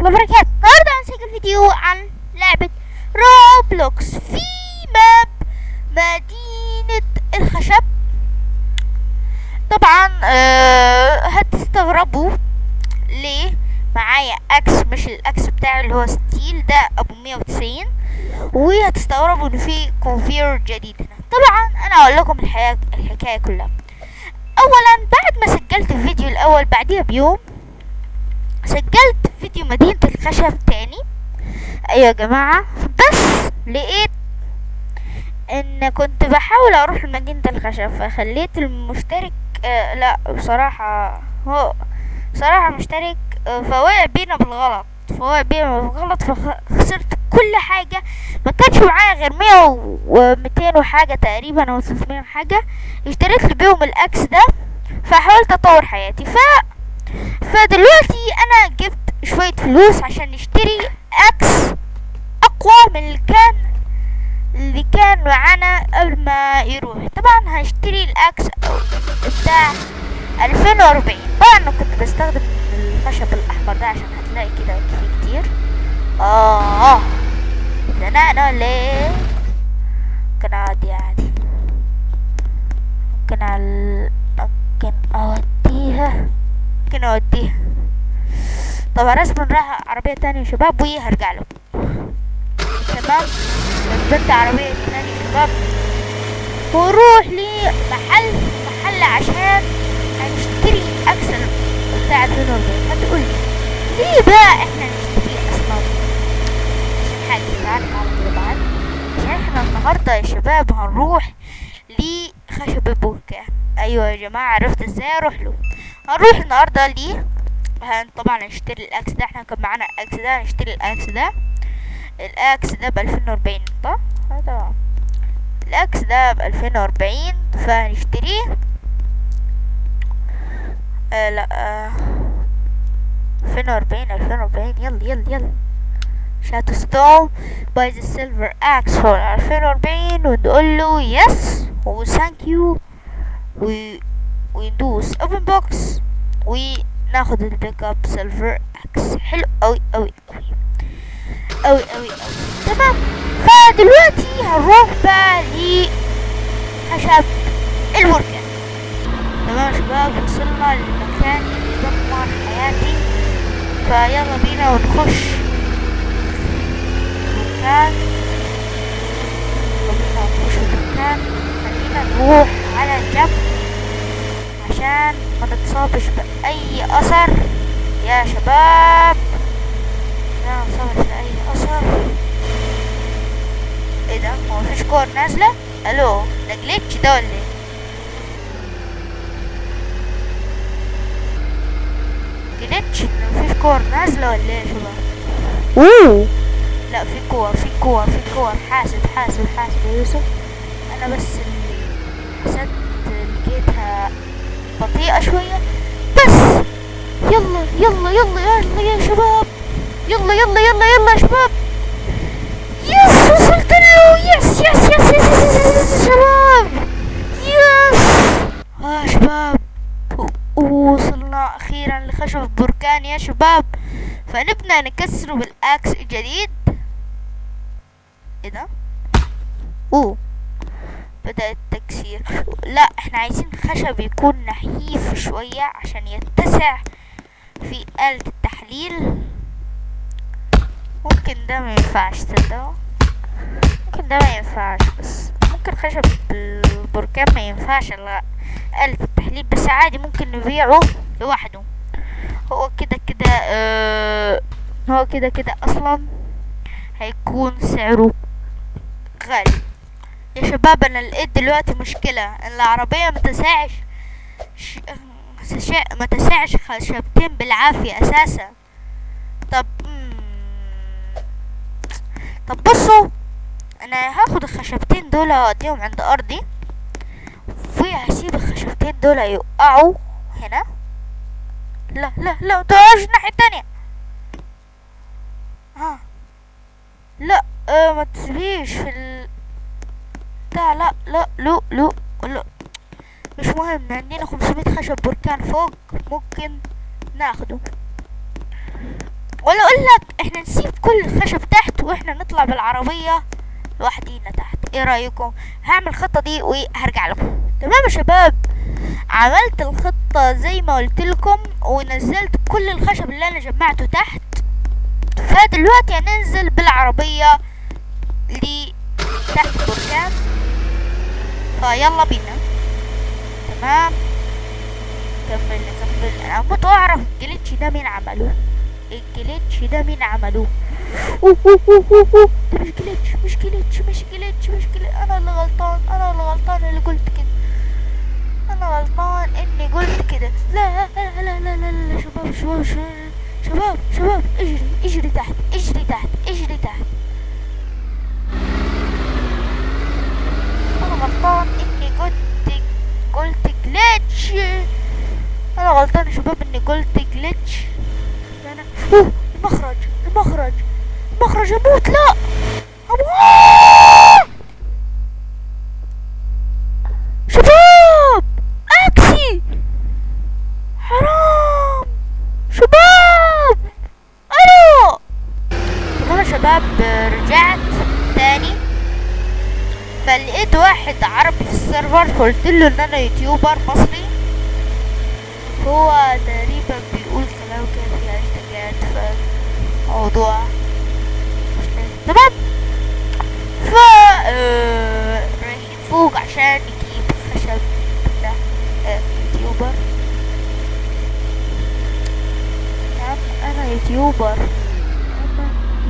الله وبركاته. النهارده هنسجل فيديو عن لعبة Roblox في map مدينة الخشب. طبعا هتستغربوا ليه معايا axe مش ال axe بتاعي اللي هو steel ده ابو 190، وهتستغربوا ان في conveyor جديد هنا. طبعا انا اقول لكم الحكاية كلها. اولا بعد ما سجلت الفيديو الاول بعديها بيوم سجلت فيديو مدينة الخشب تاني. ايوه يا جماعة، بس لقيت ان كنت بحاول اروح لمدينة الخشب فخليت المشترك لا بصراحة هو بصراحة مشترك فوقع بينا بالغلط، فخسرت كل حاجة. ما كانش معايا غير 100 و200 وحاجة تقريبا او 300 وحاجة، اشتريت لي بيهم ال axe ده فحاولت اطور حياتي. فدلوقتي انا جبت شوية فلوس عشان نشتري axe اقوى من اللي كان معانا قبل ما يروح. طبعا هشتري ال axe بتاع 2040. طبعا انا كنت بستخدم الخشب الاحمر ده عشان هتلاقي كده فيه كتير. زنقنا ولا ايه؟ ممكن اعدي عادي، ممكن اوديها، ممكن اوديها. طبعا لازم نروح عربية تانية يا شباب وهرجع له. تمام، نزلت عربية تانية يا شباب وروح لمحل محل عشان هنشتري axe بتاع 2040. هتقولي ليه بقى احنا نشتري اصلا؟ عشان حاجة. تعالى تعالى كده بعد، عشان احنا النهاردة يا شباب هنروح لخشب البركان. ايوه يا جماعة، عرفت ازاي اروح له. هنروح النهاردة ليه، طبعا هنشتري ال axe ده. احنا كان معانا ال axe ده، هنشتري ال axe ده. ال axe ده ب2040، صح؟ تمام، ال axe ده ب2040 فهنشتريه. لا 2040 2040، يلا يلا يلا. Shadow Stone buy the silver axe for 2040، ونقول له yes و thank you وندوس open box وناخد ال pick up silver axe. حلو اوي اوي اوي اوي اوي اوي. تمام، فدلوقتي هنروح بقى لخشب البركان. تمام يا شباب، وصلنا للمكان اللي دمر حياتي، فيلا بينا ونخش البركان. يلا بينا ونخش البركان. خلينا نروح على جنب عشان ما نتصابش بأي أثر يا شباب، لا نتصابش بأي أثر. ايه ده؟ هو مفيش كور نازلة؟ الو، ده glitch ده ولا ايه؟ glitch مفيش كور نازلة ولا ايه يا شباب؟ اوه لا، في كور في كور في كور. حاسب حاسب حاسب يا يوسف. انا بس اللي حسدت لقيتها بطيئة شوية بس. يلا يلا يلا يلا يا شباب، يلا يلا يلا يلا يا شباب. yes وصلت له. yes yes yes yes yes شباب، yes شباب، وصلنا اخيرا لخشب البركان يا شباب. فنبدأ نكسره بال axe الجديد. ايه ده؟ اوه بدأ التكسير. لا احنا عايزين خشب يكون نحيف شوية عشان يتسع في آلة التحليل. ممكن ده ما ينفعش، تصدقوا ممكن ده ما ينفعش، بس ممكن خشب البركان ما ينفعش لا آلة التحليل، بس عادي ممكن نبيعه لوحده. هو كده كده هو كده كده اصلا هيكون سعره غالي يا شباب. انا لقيت دلوقتي مشكلة ان العربية ما تسعش خشبتين بالعافية اساسا. طب طب بصوا، انا هاخد الخشبتين دول اوديهم عند ارضي، وهسيب الخشبتين دول يقعوا هنا. لا لا لا متقعوش الناحية التانية. لا ما تسيبيش في بتاع. لا لا لا لا لا مش مهم. عندنا 500 خشب بركان فوق ممكن ناخده. ولا اقول لك احنا نسيب كل الخشب تحت واحنا نطلع بالعربية لوحدينا تحت. ايه رأيكم؟ هعمل الخطة دي وهرجع لكم. تمام يا شباب، عملت الخطة زي ما قلت لكم ونزلت كل الخشب اللي انا جمعته تحت. فدلوقتي هننزل بالعربية لتحت البركان، فيلا بينا. تمام، كمل كمل. انا هموت واعرف ال glitch ده مين عمله، ال glitch ده مين عمله. اوه اوه اوه اوه اوه، ده مش glitch، مش glitch، مش glitch، مش glitch. انا اللي غلطان، انا اللي غلطان اللي قلت كده، انا غلطان اني قلت كده. لا لا لا لا لا لا، شباب شباب شباب شباب، اجري اجري تحت، اجري تحت، اجري تحت. انا غلطان اني قلت glitch. انا غلطان يا شباب اني قلت glitch. انا اوه، المخرج المخرج المخرج، اموت، لا اموت. شباب اكسي، حرام شباب. الو، تمام يا شباب، رجعت تاني فلقيت واحد عربي في ال server، فقلت له ان انا YouTuber مصري. هو تقريبا بيقول كلام كده في هاشتاجات، فالموضوع مش لازم. تمام، ف رايحين فوق عشان نجيب خشب ده. YouTuber، تمام، انا YouTuber، انا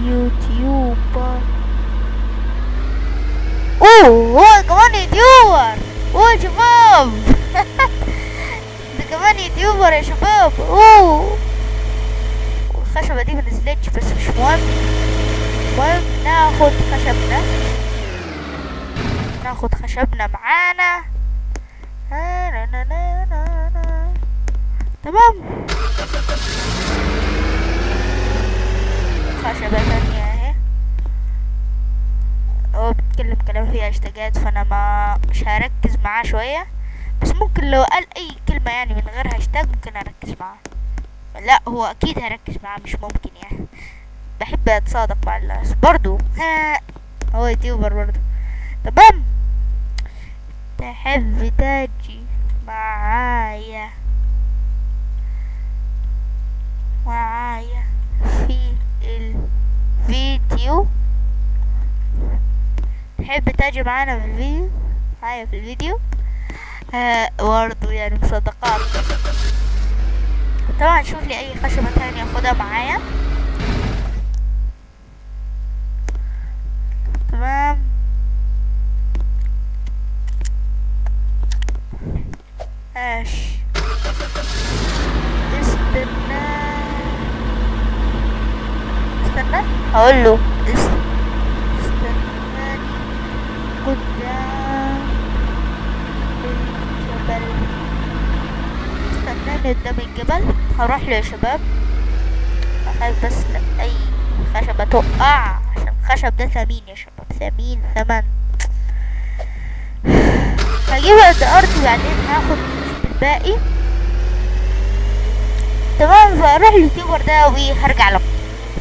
YouTuber. اوه، هو كمان YouTuber. اوه شباب، ده كمان YouTuber يا شباب. اوه، الخشبة دي منزلتش بس مش مهم. المهم ناخد خشبنا، ناخد خشبنا معانا. تمام، خشبة تانية اهي. هو بيتكلم كلام فيه هاشتاجات، فانا ما مش هركز معاه شوية، بس ممكن لو قال اي كلمة يعني من غير هاشتاج ممكن اركز معاه. لا هو اكيد هركز معاه، مش ممكن يعني، بحب اتصادق مع الناس برضو. ها، هو YouTuber برضو. تمام، تحب تاجي معايا معايا في الفيديو؟ تحب تاجي معانا في الفيديو؟ معايا في الفيديو برضو يعني مصدقات. طبعا شوف لي اي خشبة تانية اخدها معايا. تمام، ماشي، استنى استنى، هقول له استناني قدام الجبل، استناني قدام الجبل. هروح له يا شباب، اخاف بس اي خشبة تقع، عشان الخشب ده ثمين يا شباب، ثمين ثمن. هجيب قد ارض وبعدين هاخد الباقي. تمام، فاروح لل YouTuber ده وهرجع لكم.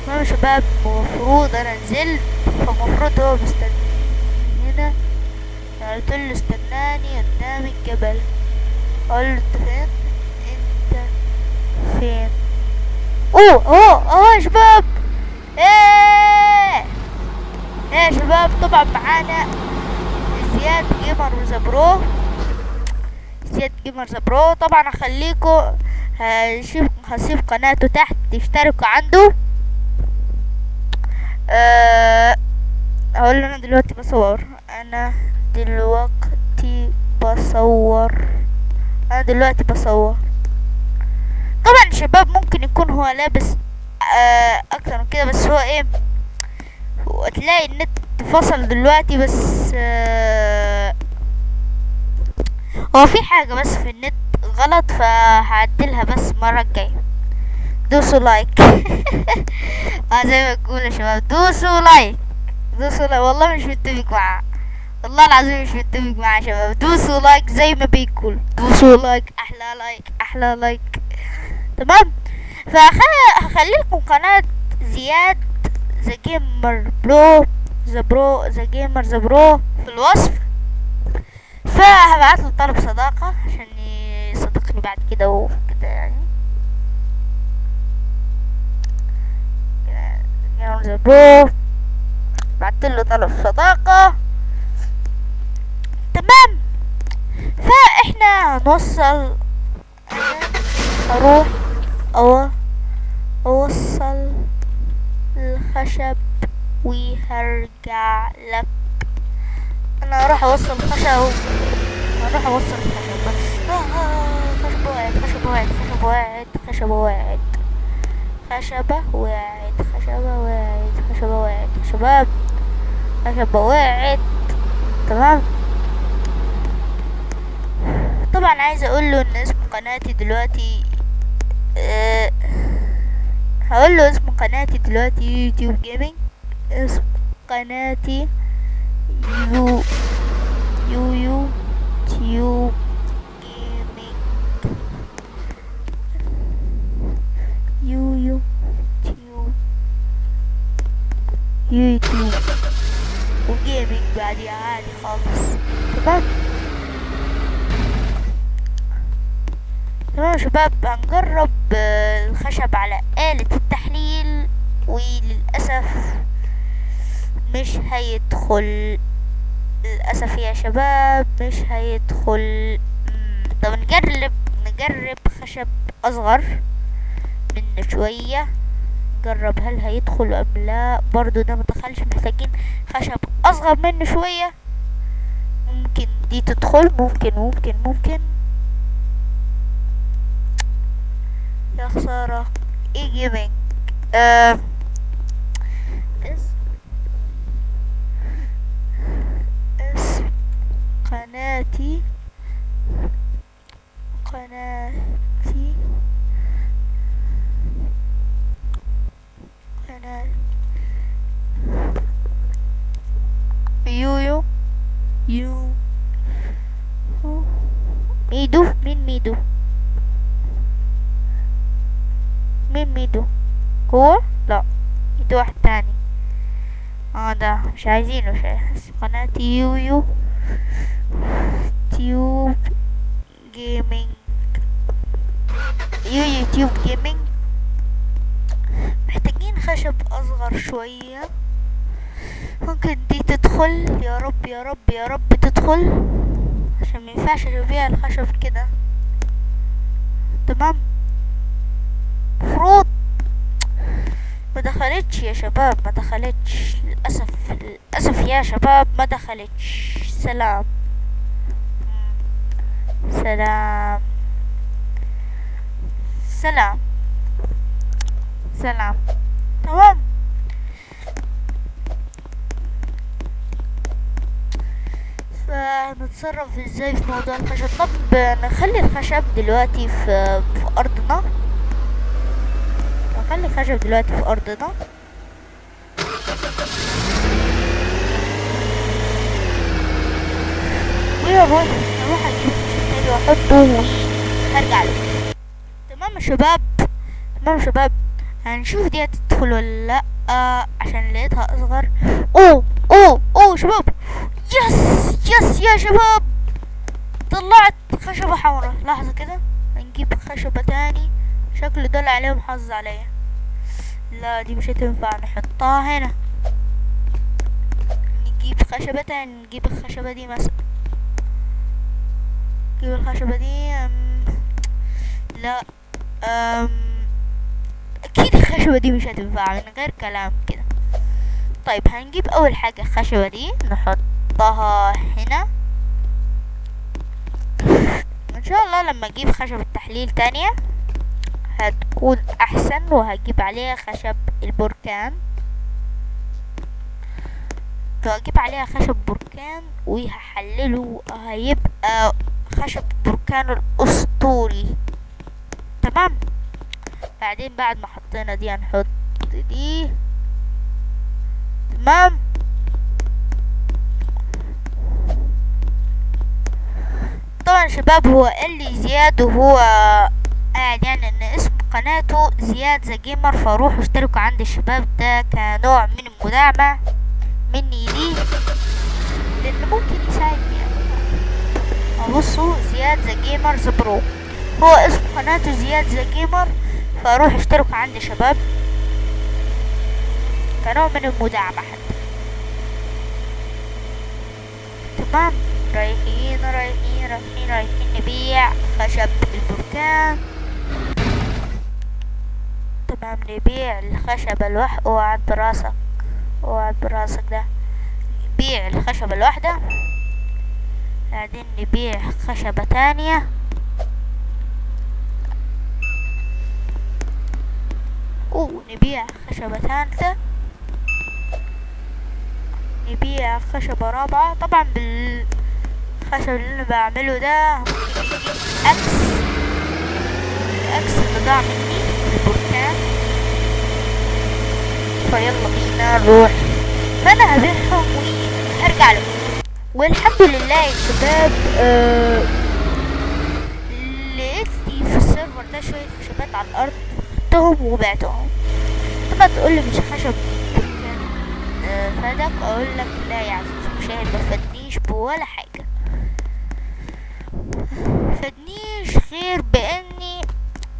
تمام يا شباب، المفروض انا نزلت، فالمفروض هو مستني هنا. قلت له استناني قدام الجبل. اقول له انت فين؟ انت فين؟ اوه اوه اوه يا شباب، ايه ايه يا شباب. طبعا معانا زياد Gamer وزبرو، زياد Gamer زبرو. طبعا هخليكم، هسيب قناته تحت تشتركوا عنده. هقول له انا دلوقتي بصور، انا دلوقتي بصور، انا دلوقتي بصور. طبعا شباب ممكن يكون هو لابس اكتر من كده، بس هو ايه، تلاقي النت فصل دلوقتي، بس هو في حاجة بس في النت غلط، فهعدلها بس المرة الجاية. دوسوا like. زي ما تقول يا شباب، دوسوا like، دوسوا like. والله مش متفق معاه، والله العظيم مش متفق معاه يا شباب. دوسوا like زي ما بيقول، دوسوا like، احلى like، احلى like. تمام، فهخلي لكم قناة زياد the gamer bro، the bro، the gamer the bro في الوصف. فهبعت له طلب صداقة عشان يصدقني بعد كده وكده يعني. gamer the bro، بعت له طلب صداقة. تمام. فاحنا هنوصل، انا هروح اوصل الخشب وهرجع لك. انا هروح اوصل الخشب، هروح اوصل الخشب. خشب وقعت، خشب وقعت، خشب وقعت، خشب وقعت، خشبة وقعت، خشبة وقعت، خشبة وقعت شباب، خشبة وقعت. تمام. طبعا عايز اقول له ان اسم قناتي دلوقتي، هقول له اسم قناتي دلوقتي YouTube gaming. اسم قناتي يو يو YouTube gaming، يو يوتيوب، يوتيوب و gaming بعديها عادي خالص. تمام. تمام يا شباب، هنجرب الخشب على آلة التحليل، وللأسف مش هيدخل. للأسف يا شباب مش هيدخل. طب نجرب خشب أصغر منه شوية، نجرب هل هيدخل أم لا. برضو ده مدخلش، محتاجين خشب أصغر منه شوية. ممكن دي تدخل، ممكن ممكن ممكن. يا خسارة. ايه gaming؟ اسم قناتي، قناتي، قناة يويو يو ميدو. مين ميدو؟ مين ميدو؟ هو لا، ميدو واحد تاني. ده مش عايزينه. مش عايز. قناة يويو tube gaming، يو YouTube gaming. محتاجين خشب اصغر شوية. ممكن دي تدخل، يا رب يا رب يا رب تدخل، عشان ما ينفعش ابيع الخشب كده. تمام. مفروض ما دخلتش يا شباب، ما دخلتش للاسف، للاسف يا شباب ما دخلتش. سلام سلام سلام سلام. تمام. فنتصرف ازاي في موضوع الخشب؟ طب نخلي الخشب دلوقتي في ارضنا، نخلي الخشب دلوقتي في ارضنا. ويروح اروح اجيب خشب تاني واحطه وهرجع له. تمام يا شباب، تمام يا شباب. هنشوف دي هتدخل ولا لا، عشان لقيتها اصغر. اوه اوه اوه شباب، yes yes يا شباب، طلعت خشبة حمراء. لحظة كده هنجيب خشبة تاني، شكله دول عليهم حظ عليا. لا دي مش هتنفع، نحطها هنا. نجيب خشبة تاني، نجيب الخشبة دي مثلا، نجيب الخشبة دي. لا اكيد الخشبة دي مش هتنفع من غير كلام كده. طيب هنجيب اول حاجة الخشبة دي نحطها هنا. ان شاء الله لما اجيب خشبة تحليل تانية هتكون احسن، وهجيب عليها خشب البركان. فهجيب عليها خشب بركان وهحلله، هيبقى خشب بركان الاسطوري. تمام. بعدين بعد ما حطينا دي هنحط دي. تمام. طبعا شباب هو قال لي زياد وهو قاعد يعني ان اسم قناته زياد The Gamer، فروحوا اشتركوا عند الشباب ده كنوع من المداعمة مني ليه، لان ممكن يساعدني. بصوا زياد The Gamer The Pro، هو اسم قناته زياد The Gamer، فاروح اشتركوا عند شباب كنوع من المداعمة حتى. تمام، رايحين رايحين رايحين رايحين نبيع خشب البركان. تمام، نبيع الخشب الواحد. اوعى براسك، اوعى براسك ده. نبيع الخشبة الواحدة، بعدين نبيع خشبة تانية. ونبيع خشبة ثالثة، نبيع خشبة رابعة. طبعا بالخشب اللي انا بعمله ده ممكن نجيب axe، ال axe اللي ضاع مني في البركان. فيلا بينا نروح، فانا هبيعهم وهرجع لكم. والحمد لله يا شباب، لقيت لي في ال server ده شوية خشبات على الارض، خدتهم وبعتهم. طبعا تقول لي مش خشب بركان فادك، اقول لك لا يا عزيزي المشاهد، ما فادنيش بولا حاجة، فادنيش غير باني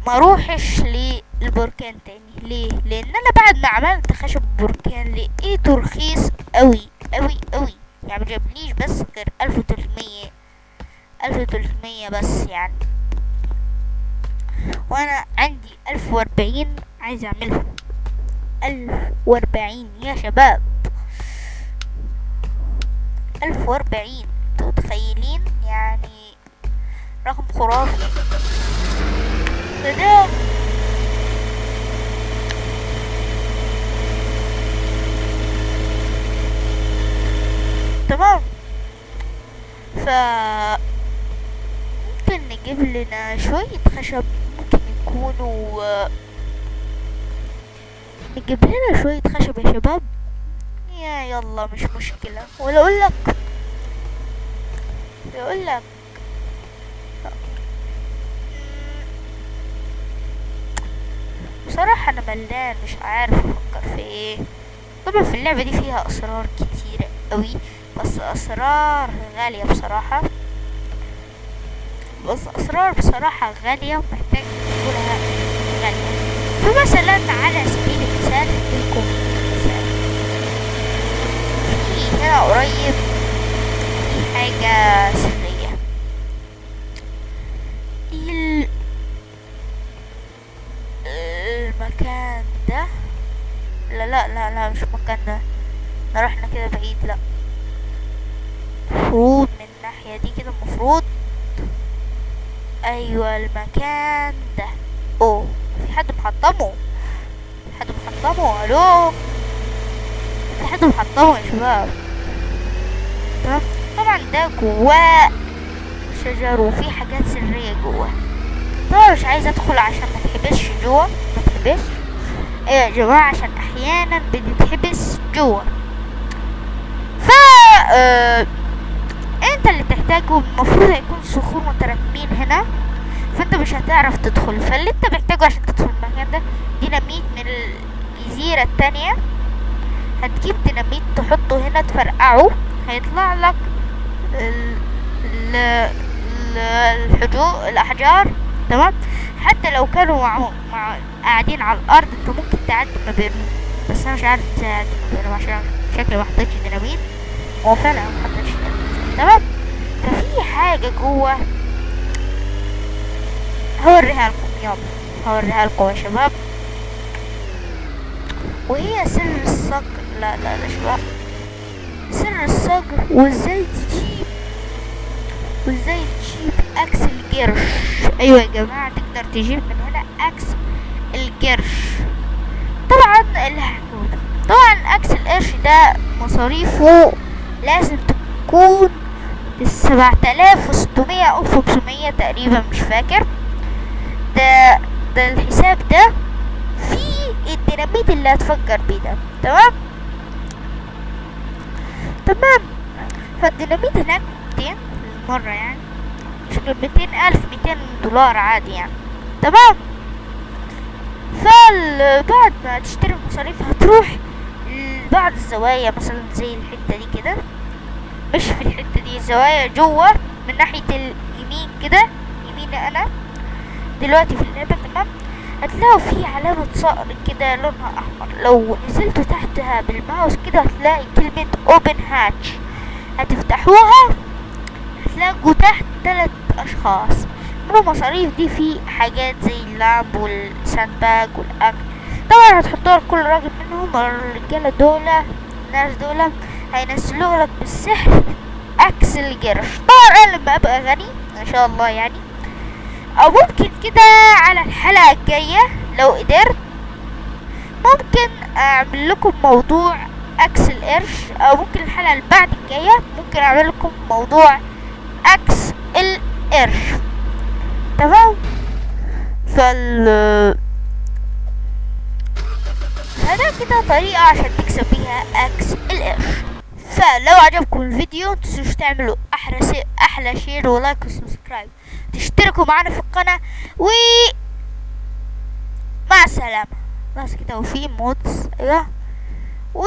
ما اروحش للبركان تاني. ليه؟ لان انا بعد ما عملت خشب بركان لقيته رخيص قوي قوي قوي، يعني ما جابليش بس غير 1300، 1300 بس يعني، وانا عندي 1040 عايز اعملهم. 1040 يا شباب، 1040، انتوا متخيلين؟ يعني رقم خرافي. فده تمام. ف ممكن نجيب لنا شوية خشب، ممكن يكونوا نجيب لنا شوية خشب يا شباب. يا يلا مش مشكلة. ولا اقول لك، اقول لك بصراحة انا ملان، مش عارف افكر في ايه. طبعا في اللعبة دي فيها اسرار كتيرة قوي، بس اسرار غالية بصراحة، بس اسرار بصراحة غالية ومحتاج تكونها غالية. فمثلا على سبيل المثال لكم مثال، في هنا قريب في حاجة سرية، المكان ده. لا لا لا لا، مش المكان ده، احنا رحنا كده بعيد. لا، المفروض من الناحية دي كده، المفروض ايوه المكان ده. اوه، في حد محطمه، في حد محطمه. الو، في حد محطمه يا شباب. تمام، طبعا ده جواه شجر وفي حاجات سرية جواه. طبعا مش عايز ادخل عشان ما تحبسش جوه، ما تحبسش ايه يا جماعة، عشان احيانا بتتحبس جوه. ف انت اللي تحتاجه المفروض هيكون صخور متراكمين هنا، فانت مش هتعرف تدخل. فاللي انت محتاجه عشان تدخل المكان ده ديناميت من الجزيرة التانية. هتجيب ديناميت تحطه هنا، تفرقعه، هيطلع لك الاحجار. تمام، حتى لو كانوا مع قاعدين على الارض انت ممكن تعدي ما بينهم، بس انا مش عارف تعدي ما بينهم عشان شكلي ما حطيتش ديناميت. هو فعلا ما حطيتش ديناميت. تمام، ففي حاجة جوه هوريها لكم، يلا هوريها لكم يا شباب، وهي سر الصقر. لا لا لا شباب، سر الصقر، وازاي تجيب، وازاي تجيب axe القرش. ايوه يا جماعة، تقدر تجيب من هنا axe القرش. طبعا اللي هحكوه، طبعا axe القرش ده مصاريفه لازم تكون 7600 او 500 تقريبا، مش فاكر. ده الحساب ده في الديناميت اللي هتفجر بيه ده. تمام تمام. فالديناميت هناك 200 مرة، يعني مش 200,000، 200 دولار عادي يعني. تمام. فبعد ما تشتري المصاريف هتروح لبعض الزوايا، مثلا زي الحتة دي كده، مش في الحتة دي، الزوايا جوه من ناحية اليمين كده، يمين انا دلوقتي في اللعبة، تمام. هتلاقوا في علامة صقر كده لونها احمر، لو نزلتوا تحتها بالماوس كده هتلاقي كلمة open hatch، هتفتحوها هتلاقوا تحت 3 اشخاص. من المصاريف دي في حاجات زي ال lamp وال sandbag والاكل، طبعا هتحطوها لكل راجل منهم. الرجالة دول الناس دول هينزلوا لك بالسحر axe القرش. طبعا انا لما ابقى غني ان شاء الله يعني، او ممكن كده على الحلقة الجاية لو قدرت ممكن اعمل لكم موضوع axe القرش، او ممكن الحلقة اللي بعد الجاية ممكن اعمل لكم موضوع axe القرش، تمام. فده كده طريقة عشان تكسب بيها axe القرش. فلو عجبكم الفيديو متنسوش تعملوا احلى share و like و subscribe، تشتركوا معانا في القناة، و مع السلامة. بس كده. وفي mods، ايوه، و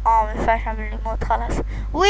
ما ينفعش اعمل emote خلاص. و